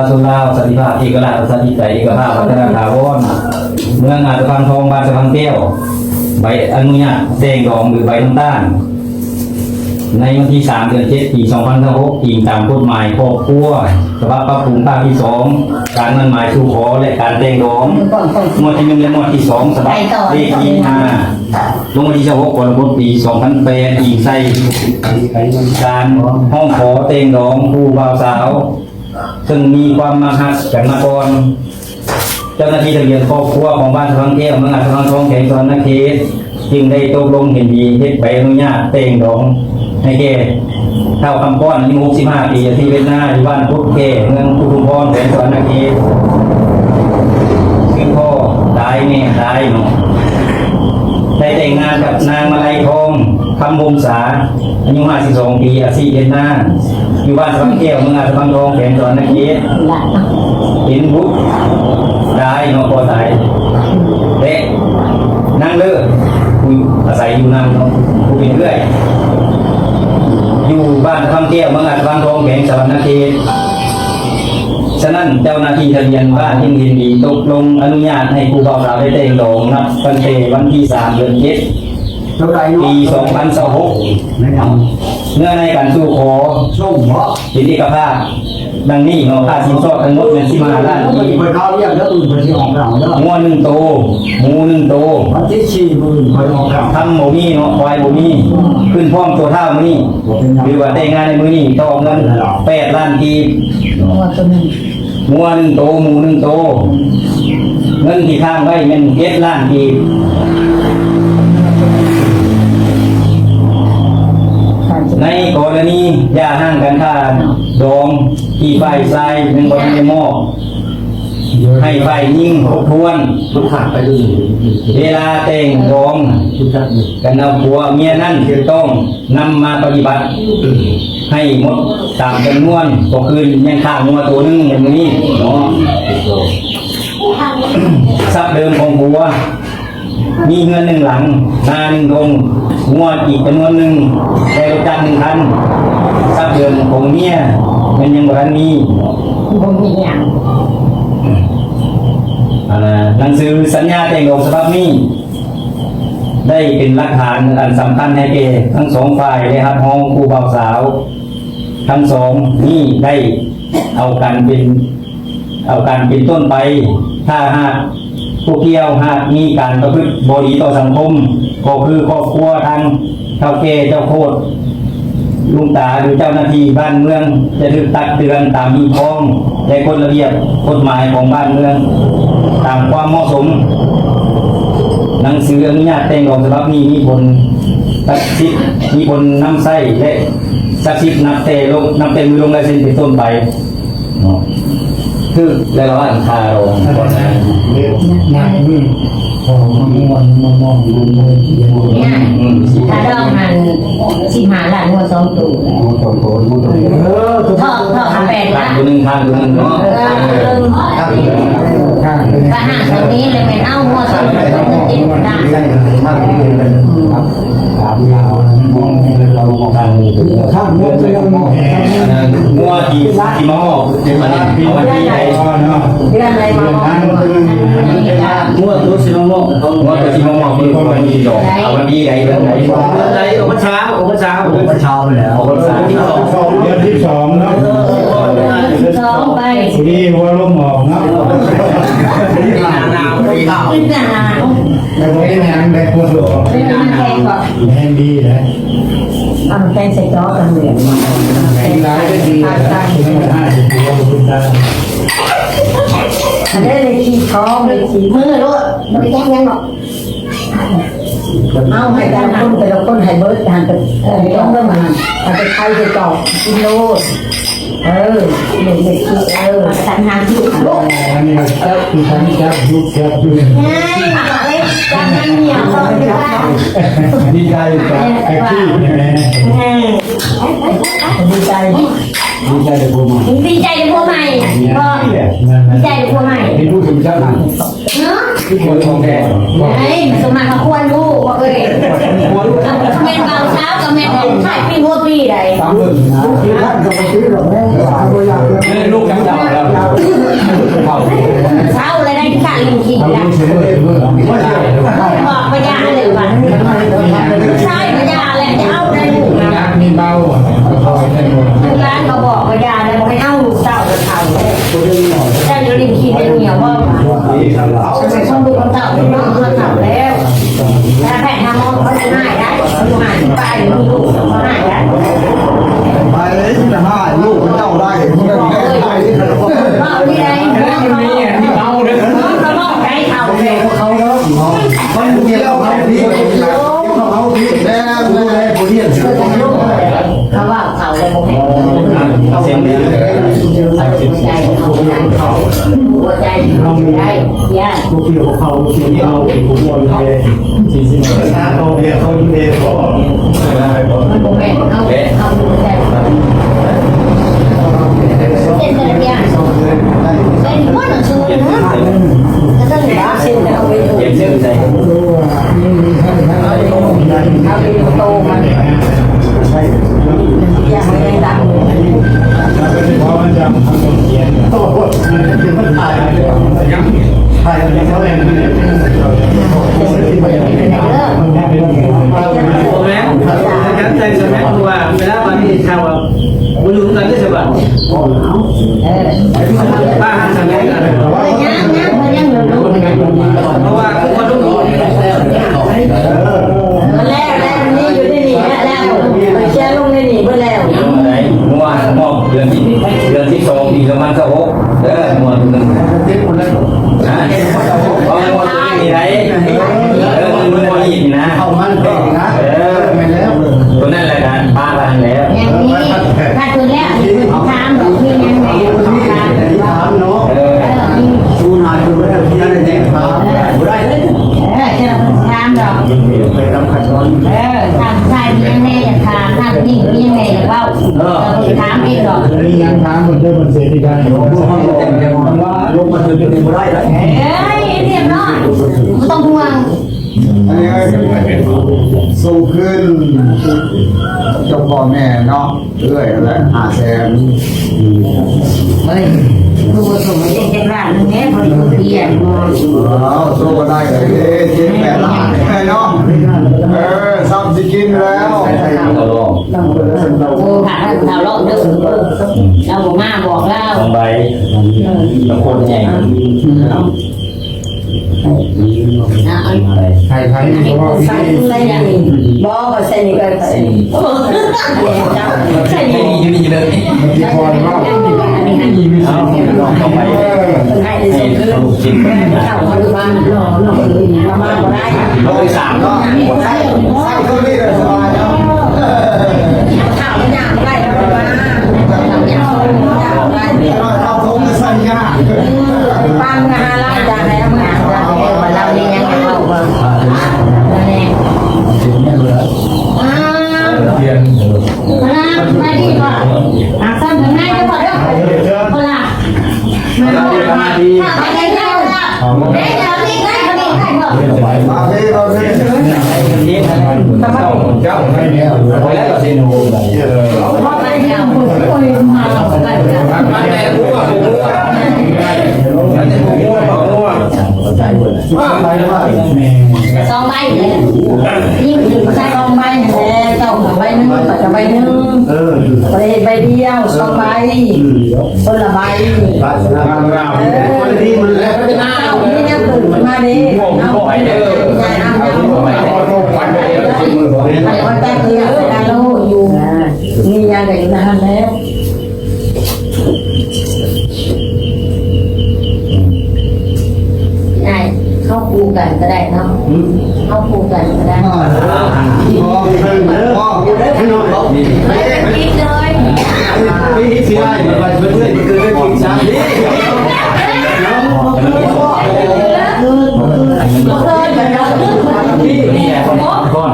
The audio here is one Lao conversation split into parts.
ປະຊາຊົນລາວ ສັນຕິພາບ ເອກະລາດ ປະຊາທິປະໄຕ ເອກະພາບ ວັດທະນະຖາວອນ ເມືອງອາດສະພັງທອງ ບ້ານສະພັງແກ້ວ ໃບອະນຸຍາດແຕ່ງດອງ ຫຼື ໃບນ້ຳຕານ ໃນວັນທີສາມ ເດືອນເຈັດ ປີສອງພັນຊາວຫົກ ອີງຕາມກົດໝາຍຄອບຄົວ ສະບັບປັບປຸງພາກທີສອງ ການໝັ້ນໝາຍສູ່ຂໍ ແລະ ການແຕ່ງດອງ ໝວດທີໜຶ່ງ ແລະ ໝວດທີສອງ ສະບັບເລກທີຫ້າ ລົງວັນທີຊາວຫົກ ກໍລະກົດ ປີສອງພັນແປດ ອີງໃສ່ການຮ້ອງຂໍແຕ່ງດອງຄູ່ບ່າວສາວ ເຊິ່ງມີຄວາມມັກຮັກກັນມາກ່ອນ. ເຈົ້າໜ້າທີ່ທະບຽນຄອບຄົວຂອງບ້ານສະພັງແກ້ວ ເມືອງອາດສະພັງທອງ ແຂວງສະຫວັນນະເຂດ ຈຶ່ງໄດ້ຕົກລົງເຫັນດີເຮັດໃບອະນຸຍາດແຕ່ງດອງໃຫ້ແກ່ທ້າວຄຳປ້ອນ ອາຍຸຫົກສິບຫ້າປີ ອາຊີບເຮັດນາ ຢູ່ບ້ານກຸດແກ້ ເມືອງອຸທຸມພອນ ແຂວງສະຫວັນນະເຂດ ຄືພໍ່ຕາຍແມ່ຕາຍເນາະ ໄດ້ແຕ່ງງານກັບນາງມາໄລທອງ ຄຳວົງສາ ອາຍຸຫ້າສິບສອງປີ ອາຊີບເຮັດນາ ຢູ່ບ້ານສະຫວັນແກ້ວ ເມືອງອາດສະພັງທອງ ແຂວງສະຫວັນນະເຂດ ເປັນບຸດຊາຍເນາະ ພໍ່ຊາຍ ແລະ ນາງເລີດ ຜູ້ອາໄສຢູ່ນຳເນາະ ຜູ້ເປັນເອື້ອຍ ຢູ່ບ້ານສະຫວັນແກ້ວ ເມືອງອາດສະພັງທອງ ແຂວງສະຫວັນນະເຂດ. ສະນັ້ນ ເຈົ້າໜ້າທີ່ທະບຽນບ້ານຈຶ່ງເຫັນດີຕົກລົງອະນຸຍາດໃຫ້ຄູ່ບ່າວສາວໄດ້ແຕ່ງດອງ ນັບຕັ້ງແຕ່ວັນທີສາມ ເດືອນເຈັດ ປີສອງພັນຊາວຫົກ ເນື້ອໃນການສູ່ຂໍ ເປັນເອກະພາບ ດັ່ງນີ້ເນາະ ຄ່າສິນສອດທັງໝົດແມ່ນສິບຫ້າລ້ານກີບ ງົວໜຶ່ງໂຕ ໝູໜຶ່ງໂຕ ຄຳບໍ່ມີເນາະ ຄວາຍບໍ່ມີ ຂຶ້ນພ້ອມຕົວທ້າວມື້ນີ້ ຫຼືວ່າແຕ່ງງານໃນມື້ນີ້ ຕໍ່ເງິນແປດລ້ານກີບ ງົວໂຕໜຶ່ງ ງົວໜຶ່ງໂຕ ໝູໜຶ່ງໂຕ ເງິນທີ່ຄ້າງໄວ້ແມ່ນເຈັດລ້ານກີບ. ໃນກໍລະນີຢ່າຮ້າງກັນ ຄ່າດອງທີ່ຝ່າຍຊາຍຍັງບໍ່ທັນໄດ້ມອບໃຫ້ຝ່າຍຍິງຄົບຖ້ວນ ເວລາແຕ່ງດອງກັນເອົາຜົວເອົາເມຍນັ້ນ ຕ້ອງນຳມາປະຕິບັດໃຫ້ໝົດຕາມຈຳນວນ ກໍຄືຍັງຄ້າງງົວໂຕໜຶ່ງໃນມື້ນີ້ເນາະ. ຊັບເດີມຂອງຜົວ ມີເຮືອນໜຶ່ງຫຼັງ ນາໜຶ່ງທົ່ງ ງົວອີກຈຳນວນໜຶ່ງ ແລະ ລົດຈັກໜຶ່ງຄັນ. ຊັບເດີມຂອງເມຍແມ່ນຍັງບໍ່ທັນມີ ບໍ່ມີຫຍັງ. ອັນນ່າ ໜັງສືສັນຍາແຕ່ງດອງສະບັບນີ້ ໄດ້ເປັນຫຼັກຖານອັນສຳຄັນໃຫ້ແກ່ທັງສອງຝ່າຍ ແລະ ຮັບຮອງຄູ່ບ່າວສາວທັງສອງນີ້ໄດ້ເອົາກັນເປັນ ເອົາກັນເປັນຕົ້ນໄປ. ຖ້າຫາກຜູ້ກ່ຽວຫາກມີການປະພຶດບໍ່ດີຕໍ່ສັງຄົມ ກໍຄືຄອບຄົວທາງເຖົ້າແກ່ເຈົ້າໂຄດ ລຸງຕາ ຫຼື ເຈົ້າໜ້າທີ່ບ້ານເມືອງ ຈະຖືກຕັກເຕືອນຕາມຮີດຄອງ ແລະ ກົດລະບຽບກົດໝາຍຂອງບ້ານເມືອງ ຕາມຄວາມເໝາະສົມ. ໜັງສືອະນຸຍາດແຕ່ງດອງສະບັບນີ້ມີຜົນສັກສິດ ມີຜົນນຳໃຊ້ ແລະ ສັກສິດນັບແຕ່ລົງ ນັບແຕ່ມື້ລົງລາຍເຊັນເປັນຕົ້ນໄປເນາະ. ຖືກແລ້ວລະວ່າ ຄ່າດອງ ນັບມື້ ຂ້າດອງຫັ້ນສິບຫ້າລ້ານງົວສອງໂຕ ເອີ ທ້ອງ ທ້ອງແປດລ້ານ ໂຕໜຶ່ງ ຄ້າງໂຕໜຶ່ງເນາະ ເອີ ຂ້າງໂຕໜຶ່ງ ຂ້າງໂຕໜຶ່ງ ຂ້າງໂຕໜຶ່ງ ຂ້າງໂຕໜຶ່ງ ສາມລ້ານ ງົວທີ່ ທີ່ມາອອກ ເດືອນໃດ ເດືອນໃດມາອອກ ງົວໂຕຊິມາອອກ ງົວໂຕຊິມາອອກ ເດືອນໃດ ເດືອນໃດ ອອກພັນສາມ ອອກພັນສາມ ເດືອນສິບສອງເນາະ ເດືອນສິບສອງໄປ ພໍດີຫົວລົມອອກເນາະ ໜາວ ໜາວ ໜາວ ແຕ່ບໍ່ເປັນຫຍັງ ໄດ້ຜົວໂສດ ແຮງດີເດ້ ເອົາແກງໃສ່ຈອກກັນເລີຍ ກິນຫຼາຍກໍດີ ກິນໃຫ້ຫຼາຍ ກິນບໍ່ໄດ້ ອັນນີ້ເລີຍຂີ້ທ້ອງເລີຍຂີ້ມືໂລດ ບໍ່ໄດ້ແກງຫຍັງດອກ ເອົາໃຫ້ແຕ່ລະຄົນ ແຕ່ລະຄົນໃຫ້ເບິດ ຫັ້ນໄປ ເອີ ເອົາໄປໄຂ່ໃສ່ຈອກກິນໂລດ ເອີ ເຮັດ ເຮັດ ເອີ ສັນຫາຢູ່ ອັນນີ້ຈັບ ຄືກັນ ຈັບຢູ່ ຈັບຢູ່ ເອີ ຈັບມັນໜຽວ ດີໃຈ ແອັກທີຟ ແມ່ ດີໃຈ ດີໃຈໄດ້ຜົວໃໝ່ ດີໃຈໄດ້ຜົວໃໝ່ ບໍ່ ດີໃຈໄດ້ຜົວໃໝ່ ເຫັນຜູ້ສົມຈັກນັ້ນ ເນາະ ຄືຄົນຂອງແທ້ ເອີຍ ສົມມາກກໍຄວນຮູ້ ບໍ່ເອີຍ ແມ່ນບ່າວສາວກໍແມ່ນຂາຍປີ້ງຫົວປີໃດ໋ ຕາມເບິ່ງນະ ເອີຍ ລູກຈັກເຈົ້າແລ້ວ ເຊົາແລ້ວໄດ້ ຂ້າຫຼິ້ນຂີ້ແລ້ວ ບອກພະຍາເລີຍວ່າ ຊາຍພະຍາແລ້ວ ຈະເອົາໄດ້ລູກນະ ມີເບົາ ຫຼານກໍບອກພະຍາແລ້ວ ໄປເອົາລູກເຕົ້າເຂົາ ເຈົ້າຈະຫຼິ້ນຂີ້ຫຼິ້ນຫຍັງບໍ່ ເອົາໄປສົ່ງລູກເຂົາເຖົ້າ ເຂົາເຖົ້າແລ້ວ ຖ້າແພດຫາໝໍເຂົາຊິຮ້າຍໄດ້ ອາຍຸຫ້າສິບປາຍ ມີລູກເຂົາຮ້າຍໄດ້ ໄປເລີຍ ຊິຮ້າຍລູກເຂົາເຈົ້າໄດ້ ເວົ້ານີ້ໄດ້ ເວົ້ານີ້ໄດ້ ເຂົາເວົ້າໄດ້ເຂົາ ເຂົາເນາະ ມັນກ່ຽວເຂົາຜິດ ເຂົາຜິດແລ້ວ ຜູ້ຮຽນ ເຂົາເວົ້າເຂົາແລ້ວບໍ່ແມ່ນ ເຂົາເວົ້າເຂົາ ເຂົາເວົ້າເຂົາ ເຂົາເວົ້າເຂົາ ເຂົາເວົ້າເຂົາ ເຂົາເວົ້າເຂົາ ເຂົາເວົ້າເຂົາ ເຂົາເວົ້າເຂົາ ເຂົາເວົ້າເຂົາ ເຂົາເວົ້າເຂົາ ເຂົາເເດືອນສິບສອງ ປີສອງພັນຊາວຫົກ ເດີ ງົວໂຕໜຶ່ງ ເຈັດຄົນແລ້ວ ເອົາງົວໂຕນີ້ໄດ້ ເອີ ມັນບໍ່ອີກນີ້ນະ ເຂົ້າມັນແພງນະ ເອີ ແມ່ນແລ້ວ ໂຕນັ້ນແຫຼະກະປະໄວ້ຫັ້ນແລ້ວ ຍັງມີ ຖ້າຕົວແລ້ວຖາມດອກ ມີຫຍັງແດ່ ຖາມ ຖາມເນາະ ເອີ ເອີ ມີ ສູນຫາຍເພິ່ນບໍ່ໄດ້ ທີ່ໄດ້ແຈ້ງຖາມ ເອີ ບໍ່ໄດ້ເລີຍ ເອີ ຈະຖາມດອກ ໄປຕາມຂັ້ນຕອນ ເອີ ຖ້າຜູ້ຊາຍມີຫຍັງແດ່ ຢາກຖາມ ຖ້າຜູ້ຍິງມີຫຍັງແດ່ ຢາກເວົ້າ ເອີ ເພິ່ນຖາມເອງດອກ ມີຫຍັງຖາມເພິ່ນເດີ ເພິ່ນເສຍທີ່ການ ລົງມາເຖິງນີ້ບໍ່ໄດ້ລະ ເອີຍ ຮຽບຮ້ອຍ ບໍ່ຕ້ອງຫ່ວງ ອັນນີ້ສົ່ງຄືນເຈົ້າພໍ່ແມ່ເນາະ ເອື້ອຍແຫຼະ ຫ້າແສນ ເຮີ້ຍ ຄືບໍ່ສົ່ງໃຫ້ເອງຈັກລ້ານໜຶ່ງແດ່ ພໍດີເພິ່ນປ່ຽນ ເອົາ ໂຊກກໍໄດ້ເດ້ ເຈັດແປດລ້ານເນາະ ເອີ ຊ້ຳຊິກິນແລ້ວ ໂອ້ ຖ້າທ່ານເຖົ້າລອງເດີ ລາວບໍ່ມາບອກລາວ ສອງໃບ ລາວຄົນໃຫຍ່ ໃຫ້ໃຜ ໃສ່ ໃສ່ນີ້ ບໍ່ ໃສ່ນີ້ກໍໃສ່ນີ້ ໃສ່ນີ້ຢູ່ນີ້ເລີຍ ມັນຊິພໍເນາະ ເອົາ ເອົາໄປ ເອີ ໃຫ້ໄດ້ສົ່ງຄືນ ເຂົ້າມາຢູ່ບ້ານ ມາບໍ່ໄດ້ ມື້ທີສາມເນາະ ໃສ່ ໃສ່ຄືນີ້ເລີຍ ສະບາຍເນາະ ເຂົ້າມັນຍ່າງບໍ່ໄດ້ ເຂົ້າມັນຍ່າງບໍ່ໄດ້ ເຂົ້າຖົງໃສ່ຍາກ ປານຫາລາຍໄດ້ ເອົາມາ ເອົາມາ ເຮົານີ້ຍັງເອົາມາ ນີ້ ອ່າ ສະບາຍດີບໍ່ ອ່າ ຊ້ຳທາງໃນເດີພໍ່ເດີ ຄົນລະ ມາ ມາດີ ມາດີ ມາດີ ມາດີ ສອງໃບເດ້ ຍິງຖືກໃສ່ສອງໃບແລ້ວ ເຈົ້າໃບໜຶ່ງ ຂ້ອຍກໍໃບໜຶ່ງ ເອີ ບໍ່ໄດ້ເຮັດໃບດຽວ ສອງໃບ ຄົນລະໃບ ງາມໆ ເອີ ຄົນດີມັນແລ້ວ ເຈົ້າມີແນວເກີດຂຶ້ນມາເດ້ ເອົາ ໄປວ່າຈັກເທື່ອ ມີຫຍັງກໍຢູ່ໃນຫັ້ນແລ້ວ ໄດ້ ເຮົາຄູ່ກັນກໍໄດ້ເນາະ ເຮົາຄູ່ກັນກໍໄດ້ ໄປກິນເລີຍ ໄປກິນເລີຍ ໄປກິນຊະ ບໍ່ເຄີຍ ບໍ່ເຄີຍ ບໍ່ເຄີ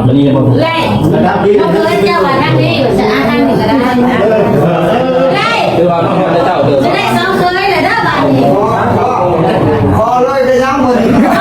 ຍ ນີ້ບໍ່ ແລ້ວ ນ້ອງເຄີຍເຈົ້າວ່າທາງນີ້ຢູ່ ສະອາທາງນີ້ກໍໄດ້ ແລ້ວ ຄືວ່ານ້ອງເຄີຍເຈົ້າເດີ ຈະໄດ້ສອງເຄີຍແລ້ວເດີບາດນີ້ ຂໍເລີຍໄປນຳເພິ່ນ